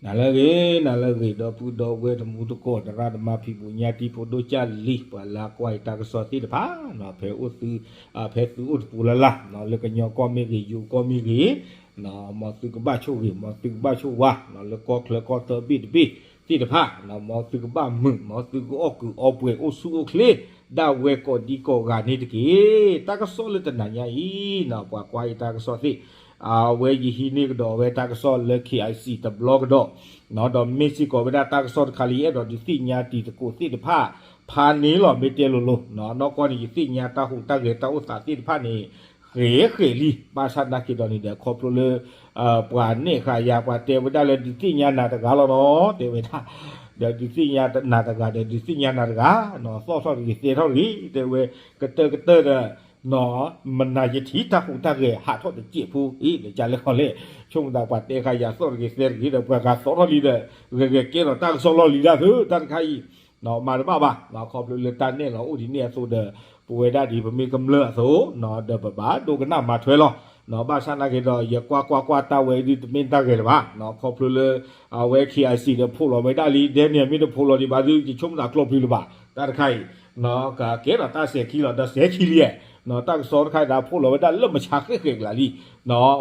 နၤလၢအဂ့ၤ နၤလၢအဂ့ၤ ဒီပုၢ်ဒီဝဲၢ်တံၤသကိး သရၣ်သမါ ဖံးဘူးညါ တံၤဖိဒိၣ်ကၢ်လံၤ ပှၤလၢအကွၢ်အံၤတၢ်ကစီၣ်သ့ၣ်တဖၣ် ဖဲအိၣ်သု ဖဲသုအိၣ်တပူၤလၢ်လၢ် လၢကညီကီၢ်မ့ၢ်ဂ့ၤ ယိၤကီၢ်မ့ၢ်ဂ့ၤ မ်သုကဘၣ်ဆိၣ်ဂ့ၤ မ်သုကဘၣ်ဆိၣ်ဝါ လၢကီၢ်ချၢကီၢ်သၢဘ့ၣ်တဘ့ၣ်သ့ၣ်တဖၣ် မ်သုကဘၣ်မုာ် မ်သုကအီၣ်ကုးအီပှဲၤ အိၣ်ဆူၣ်အိၣ်ချ့ ဒၣ်ဝဲကိးဒံကိးဂၤန့ၣ်တက့ၢ်. တၢ်ကစီၣ်လၢတနၤညါအံၤ ပှၤကွၢ်အံၤတၢ်ကစီၣ်သ့ၣ် အဝဲယဟံးန့ၢ်ကဒီးဝဲတၢ်ကစီၣ်လၢ KIC တဘျီကဒီး ဒီးမ့ၢ်စ့ၢ်ကီးဝဲဒၣ်တၢ်ကစီၣ်တခါလၢယအဲၣ်ဒိးဒုးသ့ၣ်ညါတံၤသကိးသ့ၣ်တဖၣ် ဖးန့ၣ်လီၤ မ့ၢ်တဲလိၤလိၤ နီၢ်ကီၢ်န့ၣ် ယသ့ၣ်ညါတၢ်ဟူးတၢ်ဂဲၤတၢ်အိၣ်သးသ့ၣ်တဖၣ်န့ၣ် ဃဲးဃဲးလံ ဘၣ်ဆၣ်သနာ်က့ဒီးန့ၣ်ဒီး ခီဖျိလၢ ပှၤနဲၣ်ဃာ်ယၤ ပှၤတဲဝဲဒၣ်လၢဒုးသ့ၣ်ညါနၤတဂၤလီၤနီၤ တဲဝဲဒၣ် ဒီးဒုးသ့ၣ်ညါနၤတဂၤဒီး ဒုးသ့ၣ်ညါနၤတဂၤ သီၣ်ထီၣ်တဂ့ၤ သဲထီၣ်တဂ့ၤ တဲဝဲ ကတၢၢ်ကတၢၢ်ဒီး မနၤယထံၣ်တၢ်ဟူးတၢ်ဂဲၤဟးထီၣ်တစဲးဖိအံၤ ဒီးကလဲၤခီလဲၣ် ဆိကမိၣ်သးပှၤတဲဃာ်ယၤသီၣ်တဂ့ၤသဲတဂ့ၤဒီး ပှၤဂၤသီၣ်ထီၣ်လံဒီး ဂဲၤဂဲၤကဲထီၣ်တၢ်ကစီၣ်လီၢ်လံၤဒၣ်သု တၢ်တခါအံၤ မၤတဘၣ်ဘၣ် ခီဖျိလၢတၢ်နဲၣ်လီၤအိၣ်ဒ်န့ၣ်အသိးဒီး ပဝဲဒၣ်ဒ်ပမ့ၢ်ကမျၢၢ်အသိး ဒီးပဘၣ်ဒိကနၣ်မၤထွဲလီၤ ဘၣ်ဆၣ်သနာ်က့ဒီး ယကွၢ်ကွၢ်ကွၢ်တၢ်ဝဲဒုးတမ့ၢ်တၢ်ဂဲၤလၢၤဘၣ် ခီဖျိလၢ အဝဲ KIC ဒီးဖီၣ်လီၤဝဲဒၣ်လံ ဒဲန့ၣ်မ့ၢ်တဖီၣ်လီၤဒံးဘၣ်ဒုး ယဆိကမိၣ်သးကျိးပျုၤလၢၤဘၣ် တၢ်တခါအံၤ ကကဲထီၣ်တၢ်စဲၤခံလီၤ ဒီးစဲၤခံလံ တၢ်ကစီၣ်တခါအံၤဒီးဖီၣ်လီၤဝဲဒၣ်လၢမုၢ်ဆါဃဲးဃဲးကလးလံ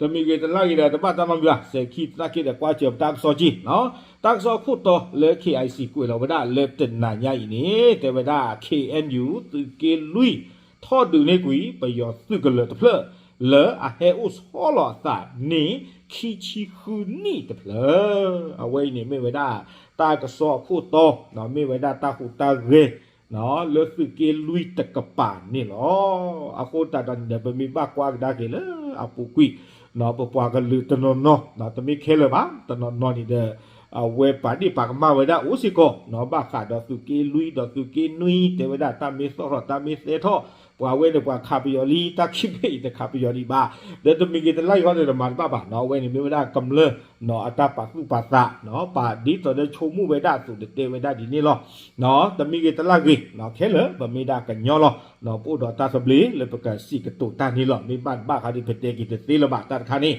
တမံၤဂ့ၤတလၢ်ဂ့ၤဒီး တဘၣ်တၢ်နီတမံၤဘၣ် စဲၤခံသနာ်က့ဒီး ကွၢ်စၢၤပတၢ်ကစီၣ်က့ၤ တၢ်ကစီၣ်ခိၣ်တီလၢ KIC ကွဲးလီၤဝဲဒၣ်လၢတနၤညါအံၤန့ၣ် တဲဝဲဒၣ် KNU သုးက့လွံၢ် ထီၣ်ဒုးန့ၢ်ကွံာ် ပယီၤသုးကလၢၤတဖျၢၣ် လၢအဟဲအိၣ်ဆီလီၤအသးန့ၣ် ခံဆံဃုနံၣ်တဖျၢၣ် အဝဲအံၤန့ၣ်မ့ၢ်ဝဲဒၣ် တၢ်ကစီၣ်အခိၣ်တီ မ့ၢ်ဝဲဒၣ်တၢ်ဟူးတၢ်ဂဲၤ လၢသုးက့လွံၢ်တကပၤန့ၣ်လီၤ. အဃိသတးဒီးန့ၣ်ဒီး ပမ့ၢ်ဘၣ်ကွၢ်ကဒါက့ၤလၢအပူၤကွံာ် ပပှၤကလုာ်တနီၤနီၤ တမ့ၢ်ခဲလၢာ်ဘၣ် တနီၤနီၤန့ၣ်ဒီး အဝဲပာ်ဒ့ၣ်ပာ်ကမၣ်ဝဲဒၣ်အိၣ်စ့ၢ်ကီး ဘၣ်ဃးဒီးသုးက့လွံၢ်ဒီးသုးက့နွံ တဲဝဲဒၣ်တၢ်မ့ၢ်သီၣ်ထီၣ်တၢ်မ့ၢ်သဲထီၣ် ပှၤဝဲန့ၣ်ပှၤခးပယီၤလံ တၢ်ခံဘ့ၣ်အံၤတခးပယီၤဒံးဘၣ် ဒီးတမံၤဂ့ၤတလၢ်ဂ့ၤဃီန့ၣ်ဒီးမၤတဘၣ်ဘၣ်နီၤ အဝဲန့ၣ်မ့ၢ်ဝဲဒၣ်ကမျၢၢ် အတၢ်ပာ်သူၣ်ပာ်သး ပာ်ဒ်သိးဒီးဆိကမိၣ်ဝဲဒၣ်အသိးဒီးတဲဝဲဒၣ်ဒ်န့ၣ်လီၤ. တမံၤဂ့ၤတလၢ်ဂ့ၤ ခဲလၢာ် ပမ့ၢ်ဒၣ်ကညီလီၤ. ပအိၣ်ဒီးတၢ်သဘျ့လၢပကစံးကတိၤတၢ်န့ၣ်လီၤ. မ့ၢ်ဘၣ်တဘၣ်ခါဒ်ပတဲက့ၤတသ့လၢၤဘၣ်တၢ်တခါန့ၣ်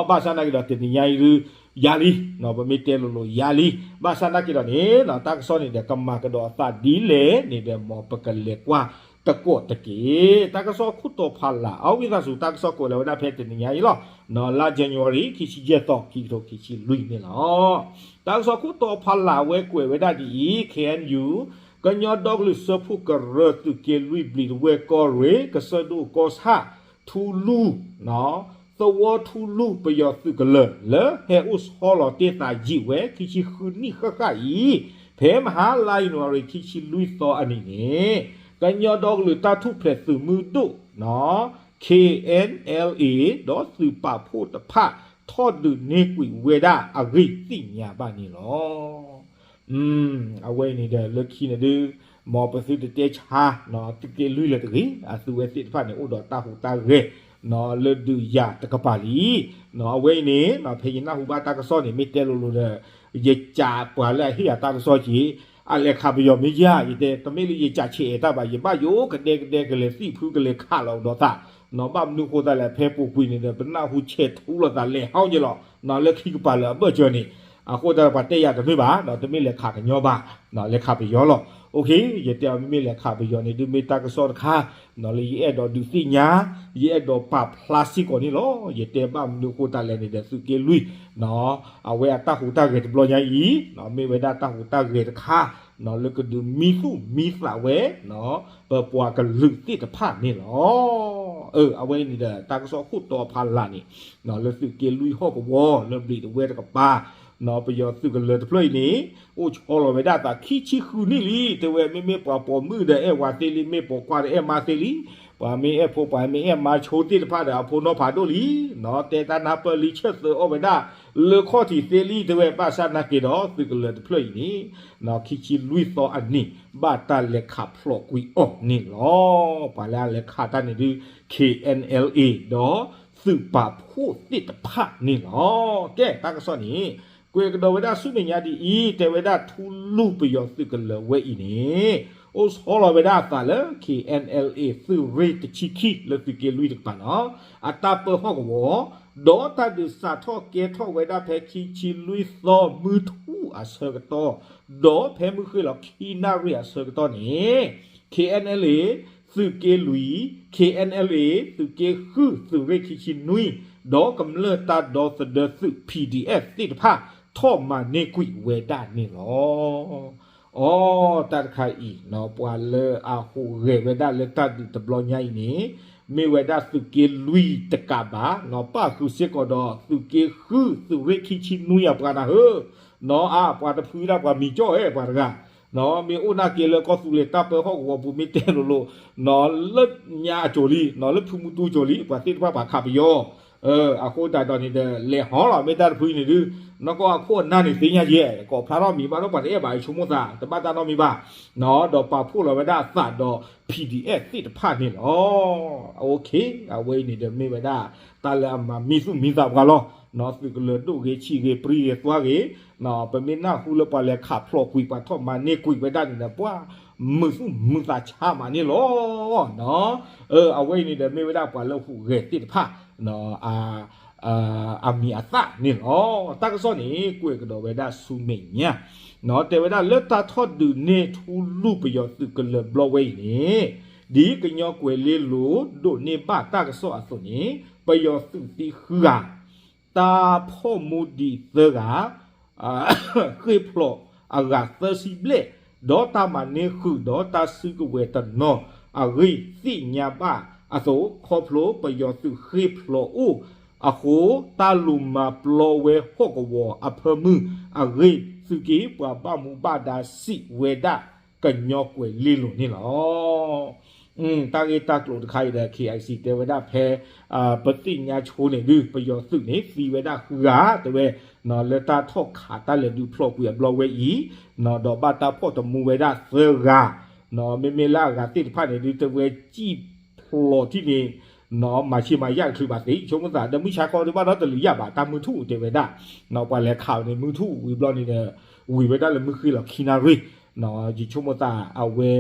ဘၣ်ဆၣ်သနာ်က့ဒီးတနံၤညါအံၤဒုး ယၤလံ ပမ့ၢ်တဲလိၤလိၤယၤလံ ဘၣ်ဆၣ်သနာ်က့ဒီးန့ၣ် တၢ်ကစီၣ်န့ၣ်ဒီး ကမၤကဒီးအသးဒ်လဲၣ်န့ၣ်ဒီး မ်ပကလဲၤကွၢ်တကိးတက့ၢ်. တၢ်ကစီၣ်ခိၣ်တီဖးလၢ် အဝံသးစူၤ တၢ်ကစီၣ်ကွဲးလီၤဝဲဒၣ်ဖဲတနံၤညါအံၤလီၤ. လါ January ခံဆံယဲၢ်သီ ခံကထိခံဆံလွံၢ်န့ၣ်လီၤ. တၢ်ကစီၣ်ခိၣ်တီဖးလၢ်အဝဲကွဲးဝဲဒၣ်ဒ်အံၤ KNU ကညီဒီကလုာ်စၢဖှိၣ်ကရၢ သုးက့လွံၢ် ဘျံးတဝဲၢ် ကီၢ်ရ့ၣ် ကစၢၢ်ဒိၣ်ကီၢ်ဆၣ် ထူလူ သဝီထူလူ ပယီၤသုးကလၢၤ လၢဟဲအိၣ်ဆီလီၤတ့ၢ်သးယံာ်ဝဲ ခံဆံဃုနံၣ်ဃၣ်ဃၣ်အံၤ ဖဲမဟါလါ January ခံဆံလွံၢ်သီအနံၤန့ၣ် ကညီဒီကလုာ်တၢ်ထူၣ်ဖျဲးသုးမုၢ်ဒိၣ် KNLA ဒီးသုးပာ်ဖှိၣ်တဖၣ် ထီၣ်ဒုးန့ၢ်ကွံာ်ဝဲဒၣ်အဂ့ၢ်သ့ၣ်ညါဘၣ်န့ၣ်လီၤ. အဝဲအံၤန့ၣ်ဒီး လၢခံန့ၣ်ဒုး မ်ပသုတတဲဆါ သုးက့လွံၢ်လၢၤတဂ့ၤ အသုဝဲသ့ၣ်တဖၣ်န့ၣ် အိၣ်ဒီးတၢ်ဟူးတၢ်ဂဲၤ လၢဒုးယၤတကပၤလံ. အဝဲအံၤန့ၣ် ဖဲယနၢ်ဟူဘၣ်တၢ်ကစီၣ်န့ၣ် မ့ၢ်တဲလိၤလိၤဒီး ယကးပှၤလၢအဟ့ၣ်ယၤတၢ်ကစီၣ်က့ၤ အလဲၤခးပယီၤမ့ၢ်ယၤ ယတဲ တမ့ၢ်လၢယကးဆဲးအဲးတၢ်ဘၣ် ယဘၣ်ယိၣ်ကဒဲကဒဲကလဲၤသံၣ်ဖုကလဲၤခးလီၤဒီးသး ဘၣ်မနုၤဃိသတးလဲၣ် ဖဲပူၤကွံာ်န့ၣ်ဒီး ပနၢ်ဟူဆဲးထူလိာ်သးလဲၤဟီၣ်က့ၤလီၤ လၢခံကပၤလၢအဘၢၣ်စၢၤန့ၣ် အဃိသတးပှၤတဲယၤတမ့ၢ်ဘၣ် တမ့ၢ်လဲၤခးကညီဘၣ် လဲၤခးပယီၤလီၤ. ယတဲအီၤမ့မ့ၢ်လဲၤခးပယီၤန့ၣ် ဒုးမ့ၢ်တၢ်ကစီၣ်တခါ လၢယအဲၣ်ဒိးဒုးသ့ၣ်ညါ ယအဲၣ်ဒိးပာ်ဖျါစ့ၢ်ကီးန့ၣ်လီၤ. ယတဲဘၣ်မနုၤဃိသတးလဲၣ်န့ၣ်ဒီး သုးက့လွံၢ် အဝဲအတၢ်ဟူးတၢ်ဂဲၤတဘျီညါအံၤ မ့ၢ်ဝဲဒၣ်တၢ်ဟူးတၢ်ဂဲၤတခါ လၢကဒုးမံသူၣ်မံသးဝဲ ပပှၤကလုာ်သ့ၣ်တဖၣ်န့ၣ်လီၤ. အဝဲအံၤန့ၣ်ဒီး တၢ်ကစီၣ်ခိၣ်တီဖးလၢ်န့ၣ် လၢသုးက့လွံၢ်ဟီၣ်ကဝီၤ လၢဘျံးတဝဲၢ်တကပၤ ပယီၤသုးကလၢၤတဖျၢၣ်အံၤန့ၣ် အိၣ်ဆီလီၤဝဲဒၣ်သးခံဆံဃုနံၣ်လံ တဲဝဲမ့မ့ၢ်ပှၤပိာ်မုၣ်ဒီးအဲၣ်ဝၤသ့လံ မ့ၢ်ပိာ်ခွါဒီးအဲၣ်မါသ့လံ ပှၤမ့ၢ်အဲၣ်ဖိပှၤမ့ၢ်အဲၣ်မါဆိသ့ၣ်တဖၣ်ဒီးအဖိနီၢ်ဖးဒိၣ်လံ တဲတၢ်နၢ်ပၢၢ်လံ ဆၢၣ်သၢအီၣ်ဝဲဒၣ် လၢခီၣ်ထံးသ့လံ တဲဝဲဘၣ်ဆၣ်သနာ်က့ဒီး သုးကလၢၤတဖျၢၣ်အံၤန့ၣ် ခံဆံလွံၢ်သီအနံၤ ဘၣ်တၢ်လဲၤခးဖျိးကွံာ်အီၤန့ၣ်လီၤ. ပှၤလၢအလဲၤခးတၢ်န့ၣ်ဒုး KNLA ဒီးသုးပာ်ဖှိၣ်သ့ၣ်တဖၣ်န့ၣ်လီၤ. ကဲ တၢ်ကစီၣ်န့ၣ် ကွဲးကဒီးဝဲဒၣ်ဆူမဲာ်ညါဒ်အံၤ တဲဝဲဒၣ်ထူလူပယီၤသုးကလၢၤဝဲအံၤန့ၣ် အိၣ်ဆီလီၤဝဲဒၣ်အသးလၢ KNLA သုးရ့ၣ်တဆံခံ လၢသုးက့လွံၢ်တကပၤနီၤ အတၢ်ပၢဟီၣ်ကဝီၤ ဒီးတၢ်ဒုးစးထီၣ်ကဲထီၣ်ဝဲဒၣ်ဖဲခံဆံလွံၢ်သီမုၢ်ထူၣ်အဆၢကတီၢ်, ဒီးဖဲမုၢ်ဃ့ၢ်လီၤခံနၣ်ရံၣ်အဆၢကတီၢ်န့ၣ် KNLA သုးက့လွံၢ်, KNLA သုးက့ဃု သုးရ့ၣ်ခံဆံနွံ, ဒီးကမျၢၢ်တၢ်ဒီသဒၢသုး PDF သ့ၣ်တဖၣ် ထီၣ်မၤန့ၢ်ကွံာ်ဝဲဒၣ်န့ၣ်လီၤ. အိ တၢ်တခါအံၤ ပှၤလၢအဟူးဂဲၤဝဲဒၣ်လၢတၢ်ဒုးတဘျီညါအံၤန့ၣ် မ့ၢ်ဝဲဒၣ်သုးက့လွံၢ်တကးဘၣ်, ပၣ်ဃုာ်စ့ၢ်ကီးဒီးသုးက့ဃု သုးရ့ၣ်ခံဆံနွံအပှၤနၤဧၢ, နီၢ်အါ ပှၤတဖုဒၣ်ပှၤမံၤကၠီၣ်ဧဲ ပှၤတဂၤ, နီၢ် မ့ၢ်အိၣ်နာ်က့ၤလၢကီၢ်သူလ့ၤတၢ်ပၢဟီၣ်ကဝီၤပူၤ မ့ၢ်တဲလိၤလိၤ, နီၢ် လၢညါအကၠိၤလံ, နီၢ် လၢဖုမူတူကၠိၤလံ ပှၤသ့ၣ်တဖၣ်ပာ်ခးပယီၤ, အဃိသတးဒီးန့ၣ်ဒီး လဲၤဟီလီၤ မ့ၢ်တၢ်တဖုအံၤန့ၣ်ဒုး, နီၢ်ကီၢ်အခိၣ်အနၢ်န့ၣ်သ့ၣ်ညါယဲၢ်, ကိးဖျါထီၣ်မံၤဘၣ်ဒီးပှၤတအဲၣ်ဘၣ် ယဆိကမိၣ်သး တဘၣ်တၢ်နီတမံၤဘၣ်, နီၢ် ဒီးပာ်ဖှိၣ်လီၤဝဲဒၣ်အသးဒီး PDF သ့ၣ်တဖၣ်န့ၣ်လီၤ. အဝဲအံၤန့ၣ်ဒီးမ့ၢ်ဝဲဒၣ် တၢ်လၢအမၤမံသူၣ်မံသးပှၤလီၤ, နီၢ် သုးကလၢၤဒိၣ်ဂ့ၤဆံးဂ့ၤပြံဂ့ၤသွါဂ့ၤ, နီၢ် ပမ့ၢ်နၢ်ဟူလၢပှၤလဲၤခးဖျိးကွံာ် ပှၤထီၣ်မၤန့ၢ်ကွံာ်ဝဲဒၣ်န့ၣ်ဒီး ပှၤမုာ်သူၣ်မုာ်သးဆါမးန့ၣ်လီၤ. နီၢ် အဝဲအံၤန့ၣ်ဒီးမ့ၢ်ဝဲဒၣ်ပှၤလၢဟူးဂဲၤသ့ၣ်တဖၣ် အမံၤအသၣ်န့ၣ်လီၤ. တၢ်ကစီၣ်န့ၣ် ကွဲးကဒီးဝဲဒၣ်ဆူမဲာ်ညါ, နီၢ် တဲဝဲဒၣ်လၢတၢ်ထီၣ်ဒုးန့ၢ်ထူလူၢ်ပယီၤသုးကလၢၤဘျီဝဲအံၤန့ၣ်, ဒ်ကညီကွဲၤလ့လိၤဒိးန့ၢ်ဘၣ်တၢ်ကစီၣ်အသိးန့ၣ်, ပယီၤသုးသံဃုဂၤ တၢ်ဖီၣ်မူဒံးသၢဂၤ ဃ့ၢ်ဖျိးအဂၤသၢဆံဘျဲၣ်, ဒီးတၢ်မၤန့ၢ်ဃုာ်ဒီးတၢ်စုကဝဲၤတနီၤအဂ့ၢ်သ့ၣ်ညါဘၣ်အသိး, ခီဖျိပယီၤသုးဃ့ၢ်ဖျိးအိၣ်အဃိ, တၢ်လူၤမၤပျီဝဲဟီၣ်ကဝီၤအဖၢမုၢ်အဂ့ၢ် သုးက့ပှၤဘၣ်မူဘၣ်ဒါစံးဝဲဒၣ်ကညီကွဲၤလ့လိၤန့ၣ်လီၤ. တၢ်ဂ့ၢ်တၢ်ကျိၤတခါအံၤဒီး KIC တဲဝဲဒၣ်ဖဲ ပသ့ၣ်ညါဆိန့ၣ်ဒုး ပယီၤသုးန့ၣ် သံဝဲဒၣ်ဃုဂၤ တဲဝဲ လၢတၢ်ထီၣ်ခးတၢ်လဲၤဒုးဖျိးကွံာ်အဘျီဝဲအံၤ, ဒီးဘၣ်တၢ်ဖီၣ်တမူဝဲဒၣ်သၢဂၤ, မ့မ့ၢ်လၢအဂၤသ့ၣ်တဖၣ်န့ၣ်ဒုး တဲဝဲစံၣ်ဖျိးထံၣ်န့ၣ် မၤဆ့မၤယၣ်တချုးဘၣ်သ့ ဆိကမိၣ်သး ဒီးမုၢ်ဆါခီဒုးဘၣ်ဒီးတလုာ်ယၣ်ဘၣ် တၢ်မုၢ်ထူၣ်တဲဝဲဒၣ်, ပှၤလဲၤခးန့ၣ် မုၢ်ထူၣ်ဝံၤဘျီန့ၣ်ဒီး ဝံၤဝဲဒၣ်လၢမုၢ်ဃ့ၢ်လီၤခံနၣ်ရံၣ်, ယဆိကမိၣ်သးအဝဲ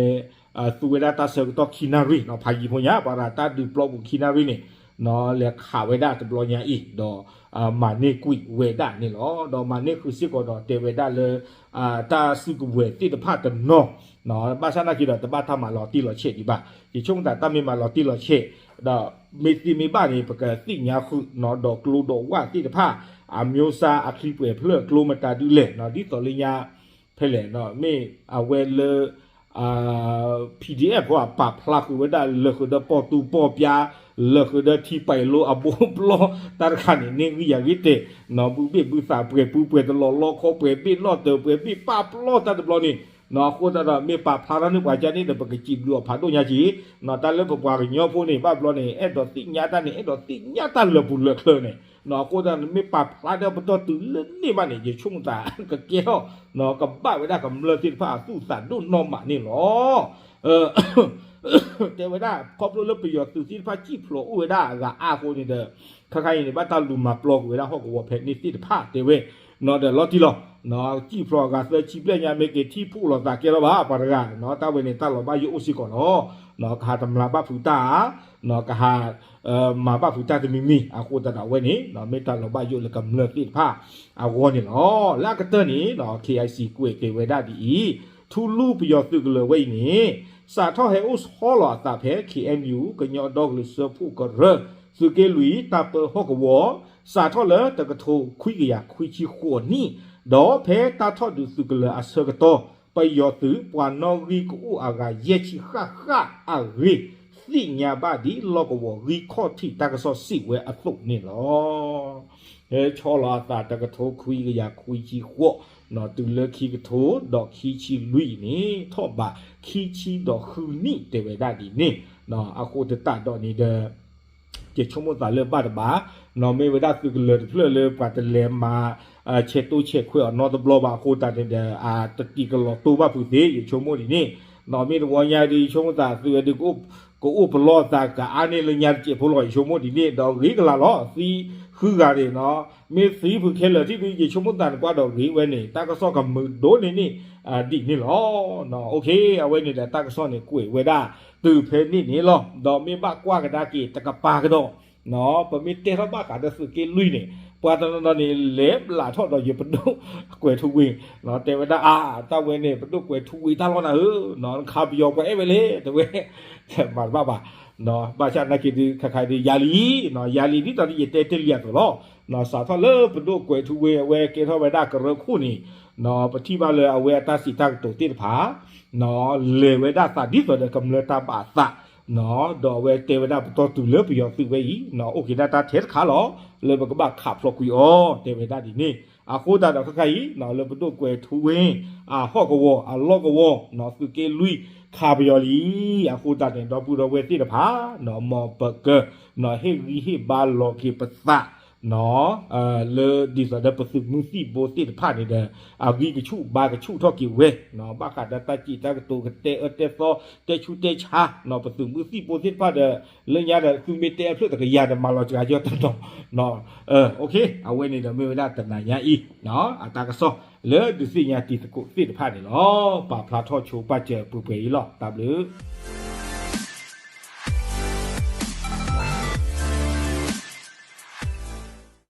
သူဝဲဒၣ်တၢ်ဆၢကတီၢ်ခံနၣ်ရံၣ် ဖးယံၤဖိညါ ပှၤရၤတၢ်ဒုးပျီပူၤခံနၣ်ရံၣ်န့ၣ် လဲၤခးဝဲဒၣ်တဘျီညါအံၤ ဒီးမၤန့ၢ်ကွံာ်ဝဲဒၣ်န့ၣ်လီၤ. ဒီးမၤန့ၢ်ဃုာ်စ့ၢ်ကီးဒီးတဲဝဲဒၣ်လၢ တၢ်စုကဝဲၤသ့ၣ်တဖၣ်တနီၤ ဘၣ်ဆၣ်နာ်က့ဒီး တဘၣ်တၢ်မၤလီၤတံၢ်လီၤဆဲးဒံးဘၣ်. ယဆိကမိၣ်သးတၢ်မ့ၢ်မၤလီၤတံၢ်လီၤဆဲး ဒီးမ့ၢ်သ့မ့ၢ်ဘၣ်န့ၣ် ပကသ့ၣ်ညါဃုာ်နီၤ ဒီးကျိဒီးဝၣ်သ့ၣ်တဖၣ် အမျိုးအစား အချံပှဲၤဖျၢၣ် ကျိမတၤဒုလဲၣ်နီၤ ဒ်သိးလၢညါ ဖဲလဲၣ်နီၤ မ့ၢ်အဝဲလၢ PDF ဖိအပာ်ဖျါဃုာ်ဝဲဒၣ် လၢာ်ဃုာ်ဒီးပီၣ်တူပီၣ်ပျါ လၢာ်ဃုာ်ဒီးထံပာ်လိအဘိပျီ တၢ်တခါန့ၣ် န့ၢ်ဂံၢ်ယၤဂံၢ်တဲာ်နီၤ ဘုဘ့ၣ်ဘုသးပှဲၤပူၤပှဲၤတလီၤလီခီ ပှဲၤဘ့ၣ်လီၢ်တၢၤ ပှဲၤဘ့ၣ်ပၢ်ပျီတၢ်တဘျီန့ၣ်နီၤ အဃိသတးဒီး မ့ၢ်ပာ်ဖျါထီၣ်န့ၢ်ပှၤကန့ၣ်ဒီး ပကစံးဘျုးအီၤဖးဒိၣ်ညါက့ၤနီၤ တၢ်လၢပပှၤကညီဖိန့ၣ် ဘၣ်ဘျီန့ၣ် အဲၣ်ဒိးသ့ၣ်ညါတၢ်န့ၣ် အဲၣ်ဒိးသ့ၣ်ညါတၢ်လၢာ်ပူၤလၢာ်ချၢန့ၣ်နီၤ အဃိသတး မ့ၢ်ပာ်ဖျါဒီးပတီၢ်တုၤလၢန့ၣ်ဘၣ်န့ၣ် ယဆိကမိၣ်သး ကကဲထီၣ် ကဘၣ်ဝဲဒၣ်ကမျၢၢ်သ့ၣ်တဖၣ်အသူၣ်သးဒိၣ်နီၢ်မးန့ၣ်လီၤ. တဲဝဲဒၣ် ခီဖျိလၢပယီၤသုးသ့ၣ်တဖၣ်စံၣ်ဖျိးအိၣ်ဝဲဒၣ်အဂၤအါအဃိန့ၣ်ဒီး ခါခါအံၤန့ၣ် ဘၣ်တၢ်လူၤမၤပျီကွံာ်ဝဲဒၣ်ဟီၣ်ကဝီၤဖဲန့ၣ်သ့ၣ်တဖၣ်တဲဝဲ ဒီးလီၤတံၢ်လီၤ စံၣ်ဖျိးအဂၤသၢဆံဘျဲၣ်ညါ မ့ၢ်က့ၤထံၣ်ဖှိၣ်လိာ်သးကဲထီၣ်ဘၣ် ပှၤတဂၤနီၤ တၢ်ဝဲန့ၣ် တၢ်လီၤဘၣ်ယိၣ်အိၣ်စ့ၢ်ကီးလီၤ. ကဟးတမျးဘၣ်ဖုးတၢ်ဧါ ကဟး မၤဘၣ်ဖုးတၢ်တမံၤမံၤ အဃိသတးဒီးအဝဲန့ၣ် မ့ၢ်တၢ်လီၤဘၣ်ယိၣ်လၢကမျၢၢ်သ့ၣ်တဖၣ်အဂီၢ်န့ၣ်လီၤ. လၢအကတၢၢ်န့ၣ် KIC ကွဲးက့ၤဝဲဒၣ်ဒ်အံၤ, ထူလူၢ်ပယီၤသုးကလၢၤဝဲအံၤန့ၣ် စးထီၣ်ဟဲအိၣ်ဆီလီၤအသးဖဲ KNU ကညီဒီကလုာ်စၢဖှိၣ်ကရၢ သုးက့လွံၢ် တၢ်ပၢဟီၣ်ကဝီၤ စးထီၣ်လၢတကထိခွံကယၤခွံဆံဃိးနံၣ်, ဒီးဖဲတၢ်ထီၣ်ဒုးသုးကလၢၤအဆၢကတီၢ် ပယီၤသုးပှၤနီၣ်ဂံၢ်ကအိၣ်အဂၤယဲၢ်ဆံဃၣ်ဃၣ်အဂ့ၢ် သ့ၣ်ညါဘၣ်ဒ်လီၢ်ကဝီၤဂံၢ်ခီၣ်ထံးတၢ်ကစီၣ်စံးဝဲအသိးန့ၣ်လီၤ. ဟဲဆီလီၤအသးတကထိခွံကယၤခွံဆံဃိး တုၤလၢခံကထိဒီးခံဆံလွံၢ်အံၤန့ၣ် ထီၣ်ဘးခံဆံဒီးဃုနံၣ်တဲဝဲဒၣ်ဒ်န့ၣ်, အဃိသတးဒီးန့ၣ်ဒီး ယဆိကမိၣ်သးလၢဘၣ်တဘၣ် နီၢ် မ့ၢ်ဝဲဒၣ်သုးကလၢၤတဖျၢၣ်လၢပှၤတလဲၤမၤ ဆဲးတိဆဲးခွဲးအီၤနီတဘျီဘၣ်အဃိသတးန့ၣ်ဒီး အတတံၤကလီၤတိၢ်ဘၣ်ဖုးသ့ ယဆိကမိၣ်ဒ်န့ၣ်, နီၢ် မ့ၢ်တဝီညါဒုး ယဆိကမိၣ်သး သုးဝဲဒုး ကအိၣ်ပလီၢ်သးကအါန့ၢ်လၢညါတစဲးဖိလီၤ ယဆိကမိၣ်ဒ်န့ၣ် ဒီးဂ့ၤကလာ်လီၤ သံဃုဂၤန့ၣ်နီၢ် မ့ၢ်သံဖုးခဲလၢာ်ထံၣ်ဒုး ယဆိကမိၣ်သးန့ၣ်ကွၢ်ဒီးဂ့ၤဝဲန့ၣ် တၢ်ကစီၣ်ကမုာ်ဒိၣ်န့ၢ်န့ၣ် ဒ်န့ၣ်လီၤ. အဝဲန့ၣ်ဒီးတၢ်ကစီၣ်န့ၣ်ကွဲးဝဲဒၣ်တုၤဖဲန့ၣ်န့ၣ်လီၤ. ဒီးမ့ၢ်ဘၣ်ကွၢ်ကဒါက့ၤတကပၤကဒီး ပမ့ၢ်တဲထီၣ်ဘၣ်ဃးဒီးသုးက့လွံၢ်န့ၣ် ပှၤတနီၤနီၤန့ၣ် လဲၤဘျးထီၣ်ဒီးယပဒိၣ်ကွဲၤထူဝ့ တဲဝဲဒၣ် အါ တၢ်ဝဲန့ၣ် ပဒိၣ်ကွဲၤထူဝ့တၢ်လီၢ်နၤဧၢ, ခးပယီၤပှၤအဲၣ်ဝဲလဲၣ် တဲဝဲ မၤတဘၣ်ဘၣ်, ဘၣ်ဆၣ်နာ်က့ဒုး ခါခါဒုး ယၤလံ, ယၤလံဒ်သိးဒီးယတဲတ့ၢ်လံအသိးလီၤ. စးထီၣ်လၢပဒိၣ်ကွဲၤထူဝ့ အဝဲကဲထီၣ်ဝဲဒၣ်ကရၢခိၣ်န့ၣ်, ပထံၣ်ဘၣ်လၢအဝဲအတၢ်စံးတၢ်ကတိၤသ့ၣ်တဖၣ် လဲၤဝဲဒၣ်သးဒ်သိးဒီးကမျၢၢ်တၢ်ဘၣ်အသး, ဒီးအဝဲတဲဝဲဒၣ်ပတီၢ်တုၤလၢပယီၤသုးဝဲအံၤ အိၣ်က့ၤဒၣ်တၢ်ထဲတခါလီၤ လၢပကဘၣ်ခးဖျိးကွံာ်အီၤ တဲဝဲဒၣ်ဒ်န့ၣ်. အဃိသတးဒီးခဲခါအံၤ လၢပဒိၣ်ကွဲၤထူဝ့ အဟီၣ်ကဝီၤ အလီၢ်ကဝီၤ သုးက့လွံၢ် ခးပယီၤလံ. အဃိသတးန့ၣ် ဒီပုၢ်ဒီဝဲၢ်သ့ၣ်တဖၣ် မ်ပက ဟ့ၣ်ဂံၢ်ဟ့ၣ်ဘါလီၤက့ၤပသး လၢဒ်သိးဒီးပသုးမုၢ်သံၣ်ဘိသ့ၣ်တဖၣ်န့ၣ်ဒီး အဂံၢ်ကဆူၣ်ဘါကဆူၣ်ထီၣ်က့ၤဝဲ, ဘၣ်ဃးဒီးတၢ်စံးတၢ်ကတိၤကတဲအၢတဲသီ တဲဆူၣ်တဲဆါ ပသုးမုၢ်သံၣ်ဘိသ့ၣ်တဖၣ်ဒီး လၢညါဒီး သုမ့ၢ်တဲအဖျၢၣ်တကယၤဒီး မၤလီၤစှၤယီၢ်တနီၤ, အဝဲန့ၣ်ဒီးမ့ၢ်ဝဲဒၣ်တနၤညါအံၤ အတၢ်ကစီၣ် လၢဒုးသ့ၣ်ညါတံၤသကိးသ့ၣ်တဖၣ်န့ၣ်လီၤ. ပာ်ဖျါထီၣ်ဆိပာ်စၢၤပှဲၤပှဲၤအံၤလီၤ. တၢ်ဘျုး